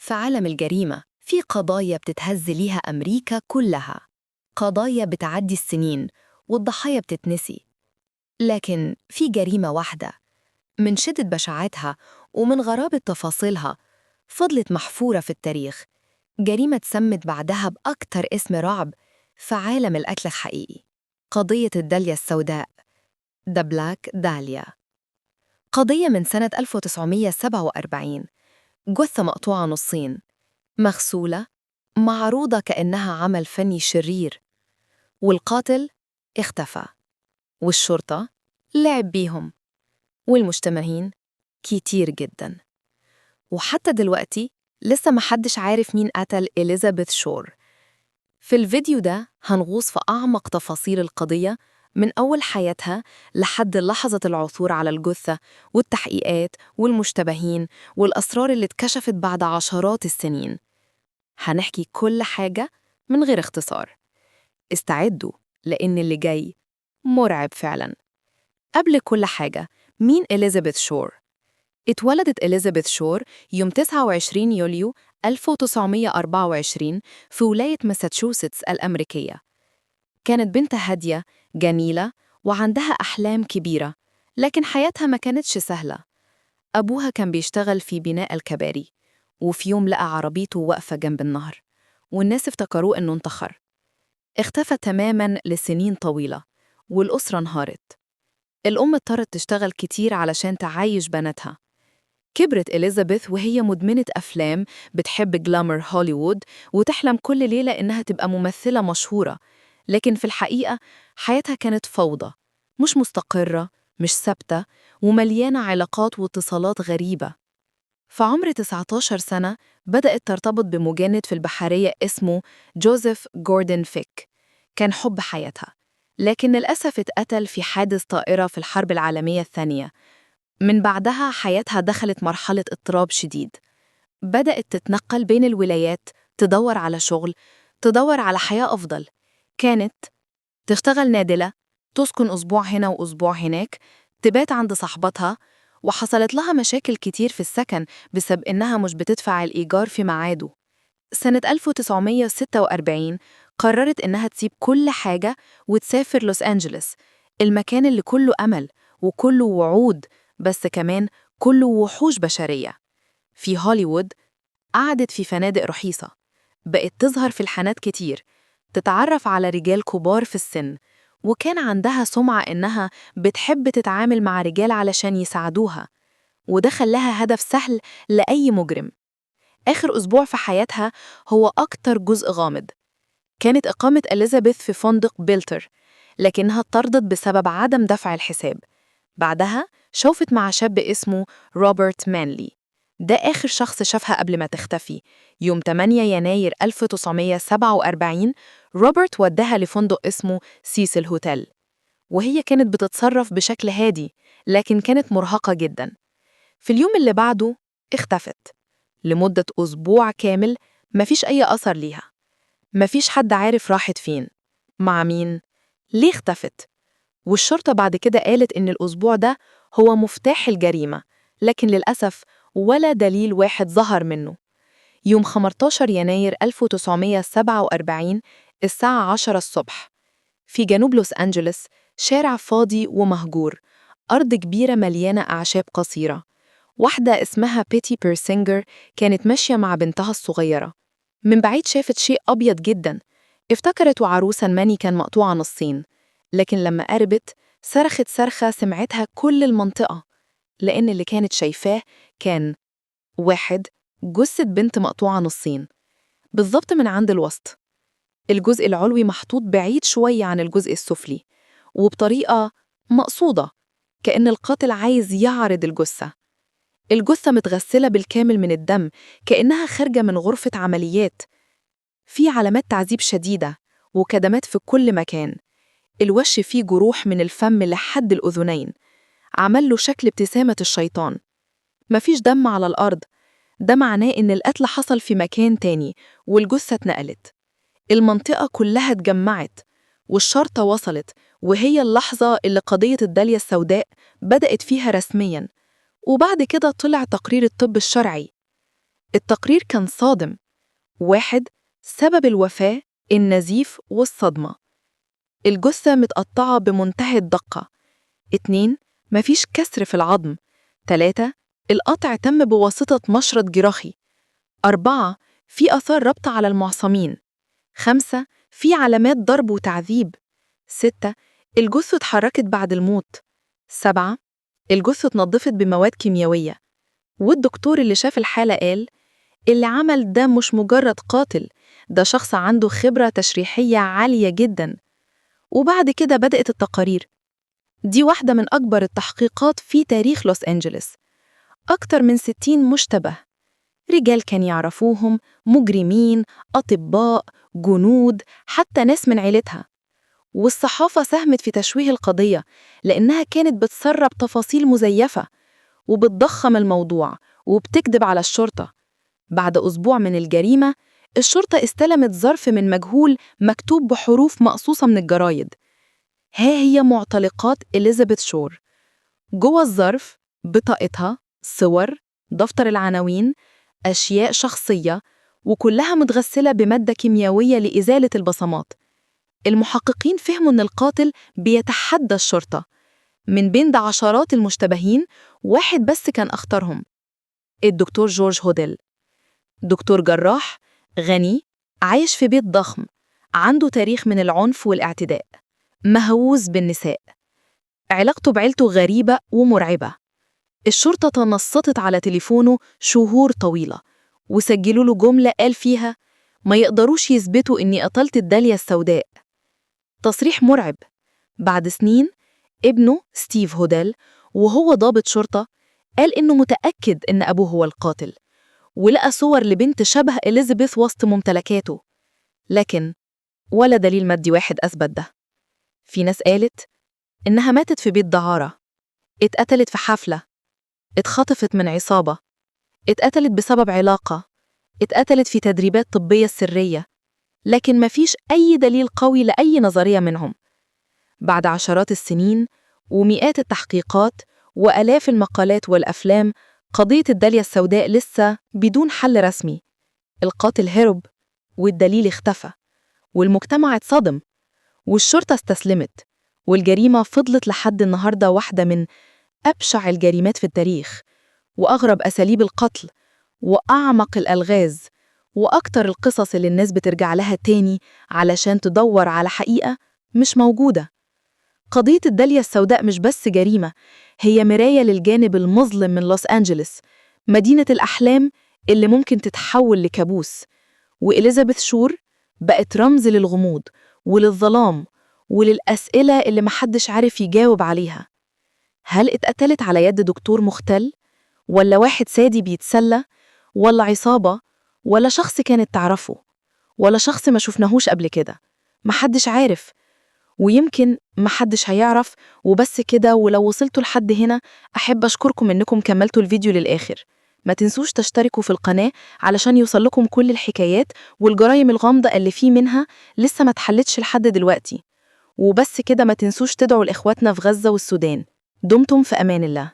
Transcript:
في عالم الجريمة في قضايا بتتهز ليها أمريكا كلها، قضايا بتعدي السنين والضحايا بتتنسي. لكن في جريمة واحدة من شدة بشاعتها ومن غرابة تفاصيلها فضلت محفورة في التاريخ، جريمة اتسمت بعدها بأكتر اسم رعب في عالم القتل الحقيقي، قضية الدالية السوداء، The Black Dahlia. قضية من سنة 1947، جثة مقطوعة نصين، مغسولة، معروضة كأنها عمل فني شرير، والقاتل اختفى، والشرطة لعب بيهم، والمشتبهين كتير جدا. وحتى دلوقتي لسه محدش عارف مين قتل إليزابيث شور. في الفيديو ده هنغوص في أعمق تفاصيل القضية من أول حياتها لحد لحظة العثور على الجثة والتحقيقات والمشتبهين والأسرار اللي اتكشفت بعد عشرات السنين. هنحكي كل حاجة من غير اختصار. استعدوا لأن اللي جاي مرعب فعلا. قبل كل حاجة، مين إليزابيث شور؟ اتولدت إليزابيث شور يوم 29 يوليو 1924 في ولاية ماساتشوستس الأمريكية. كانت بنت هادية، جميلة، وعندها أحلام كبيرة، لكن حياتها ما كانتش سهلة. أبوها كان بيشتغل في بناء الكباري، وفي يوم لقى عربيته واقفة جنب النهر، والناس افتكروه إنه انتحر. اختفى تماماً لسنين طويلة، والأسرة انهارت. الأم اضطرت تشتغل كتير علشان تعايش بناتها. كبرت إليزابيث وهي مدمنة أفلام، بتحب glamour هوليوود، وتحلم كل ليلة إنها تبقى ممثلة مشهورة. لكن في الحقيقة حياتها كانت فوضى، مش مستقرة، مش ثابتة، ومليانة علاقات واتصالات غريبة. في عمر 19 سنة بدأت ترتبط بمجند في البحرية اسمه جوزيف جوردن فيك. كان حب حياتها، لكن للأسف اتقتل في حادث طائرة في الحرب العالمية الثانية. من بعدها حياتها دخلت مرحلة اضطراب شديد. بدأت تتنقل بين الولايات، تدور على شغل، تدور على حياة أفضل. كانت تشتغل نادلة، تسكن أسبوع هنا وأسبوع هناك، تبات عند صاحبتها، وحصلت لها مشاكل كتير في السكن بسبب إنها مش بتدفع الإيجار في ميعاده. سنة 1946 قررت إنها تسيب كل حاجة وتسافر لوس أنجلوس، المكان اللي كله أمل وكله وعود، بس كمان كله وحوش بشرية. في هوليوود قعدت في فنادق رخيصة، بقت تظهر في الحانات كتير، تتعرف على رجال كبار في السن، وكان عندها سمعة إنها بتحب تتعامل مع رجال علشان يساعدوها، وده خلاها هدف سهل لأي مجرم. آخر أسبوع في حياتها هو أكتر جزء غامض. كانت إقامة إليزابيث في فندق بيلتر، لكنها اتطردت بسبب عدم دفع الحساب. بعدها شوفت مع شاب اسمه روبرت مانلي. ده آخر شخص شافها قبل ما تختفي. يوم 8 يناير 1947 روبرت وداها لفندق اسمه سيسل هوتيل، وهي كانت بتتصرف بشكل هادي، لكن كانت مرهقة جدا. في اليوم اللي بعده اختفت لمدة أسبوع كامل، مفيش أي أثر ليها، مفيش حد عارف راحت فين، مع مين، ليه اختفت. والشرطة بعد كده قالت إن الأسبوع ده هو مفتاح الجريمة، لكن للأسف ولا دليل واحد ظهر منه. يوم 15 يناير 1947 الساعة 10 الصبح، في جنوب لوس أنجلوس، شارع فاضي ومهجور، أرض كبيرة مليانة أعشاب قصيرة. واحدة اسمها بيتي بيرسينجر كانت ماشية مع بنتها الصغيرة. من بعيد شافت شيء أبيض جدا، افتكرته عروسة مانيكان مقطوعة نصين، لكن لما قربت صرخت صرخة سمعتها كل المنطقة، لأن اللي كانت شايفاه كان واحد جثة بنت مقطوعة نصين بالظبط من عند الوسط، الجزء العلوي محطوط بعيد شوية عن الجزء السفلي، وبطريقة مقصودة، كأن القاتل عايز يعرض الجثة. الجثة متغسلة بالكامل من الدم، كأنها خارجة من غرفة عمليات. في علامات تعذيب شديدة وكدمات في كل مكان. الوش فيه جروح من الفم لحد الأذنين، عمل له شكل ابتسامة الشيطان. مفيش دم على الأرض، ده معناه إن القتل حصل في مكان تاني والجثة اتنقلت. المنطقة كلها اتجمعت والشرطة وصلت، وهي اللحظة اللي قضية الدالية السوداء بدأت فيها رسمياً. وبعد كده طلع تقرير الطب الشرعي. التقرير كان صادم. 1. سبب الوفاة النزيف والصدمة. الجثة متقطعة بمنتهى الدقة. 2. مفيش كسر في العظم. 3. القطع تم بواسطة مشرط جراحي. 4. في آثار ربط على المعصمين. 5. في علامات ضرب وتعذيب. 6. الجثة اتحركت بعد الموت. 7. الجثة اتنضفت بمواد كيميائية. والدكتور اللي شاف الحالة قال: اللي عمل ده مش مجرد قاتل، ده شخص عنده خبرة تشريحية عالية جدا. وبعد كده بدأت التقارير. دي واحدة من أكبر التحقيقات في تاريخ لوس أنجلوس. أكتر من 60 مشتبه، رجال كان يعرفوهم، مجرمين، أطباء، جنود، حتى ناس من عيلتها. والصحافة ساهمت في تشويه القضية لأنها كانت بتسرب تفاصيل مزيفة وبتضخم الموضوع وبتكذب على الشرطة. بعد أسبوع من الجريمة، الشرطة استلمت ظرف من مجهول مكتوب بحروف مقصوصة من الجرايد: ها هي معتلقات إليزابيث شور. جوه الظرف بطاقتها، صور، دفتر العناوين، أشياء شخصية، وكلها متغسلة بمادة كيميائية لإزالة البصمات. المحققين فهموا إن القاتل بيتحدى الشرطة. من بين ده عشرات المشتبهين، واحد بس كان أخطرهم: الدكتور جورج هوديل. دكتور جراح غني، عايش في بيت ضخم، عنده تاريخ من العنف والاعتداء، مهووس بالنساء، علاقته بعيلته غريبة ومرعبة. الشرطة تنصتت على تليفونه شهور طويلة وسجلوا له جملة قال فيها: ما يقدروش يثبتوا إني قتلت الدالية السوداء. تصريح مرعب. بعد سنين ابنه ستيف هوديل، وهو ضابط شرطة، قال إنه متأكد إن أبوه هو القاتل، ولقى صور لبنت شبه إليزابيث وسط ممتلكاته، لكن ولا دليل مادي واحد أثبت ده. في ناس قالت إنها ماتت في بيت دعارة، اتقتلت في حفلة، اتخطفت من عصابة، اتقتلت بسبب علاقة، اتقتلت في تدريبات طبية سرية، لكن مفيش أي دليل قوي لأي نظرية منهم. بعد عشرات السنين ومئات التحقيقات وآلاف المقالات والأفلام، قضية الدالية السوداء لسه بدون حل رسمي. القاتل هرب، والدليل اختفى، والمجتمع اتصدم، والشرطة استسلمت، والجريمة فضلت لحد النهاردة واحدة من أبشع الجريمات في التاريخ، وأغرب أساليب القتل، وأعمق الألغاز، وأكتر القصص اللي الناس بترجع لها تاني علشان تدور على حقيقة مش موجودة. قضية الدالية السوداء مش بس جريمة، هي مراية للجانب المظلم من لوس أنجلوس، مدينة الأحلام اللي ممكن تتحول لكابوس. وإليزابيث شور بقت رمز للغموض وللظلام وللأسئلة اللي محدش عارف يجاوب عليها. هل اتقتلت على يد دكتور مختل؟ ولا واحد سادي بيتسلى؟ ولا عصابة؟ ولا شخص كانت تعرفه؟ ولا شخص ما شفناهوش قبل كده؟ محدش عارف، ويمكن محدش هيعرف. وبس كده، ولو وصلتوا لحد هنا أحب أشكركم إنكم كملتوا الفيديو للآخر. ما تنسوش تشتركوا في القناة علشان يوصل لكم كل الحكايات والجرايم الغامضة اللي فيه منها لسه ما اتحلتش لحد دلوقتي. وبس كده، ما تنسوش تدعوا لإخواتنا في غزة والسودان. دمتم في أمان الله.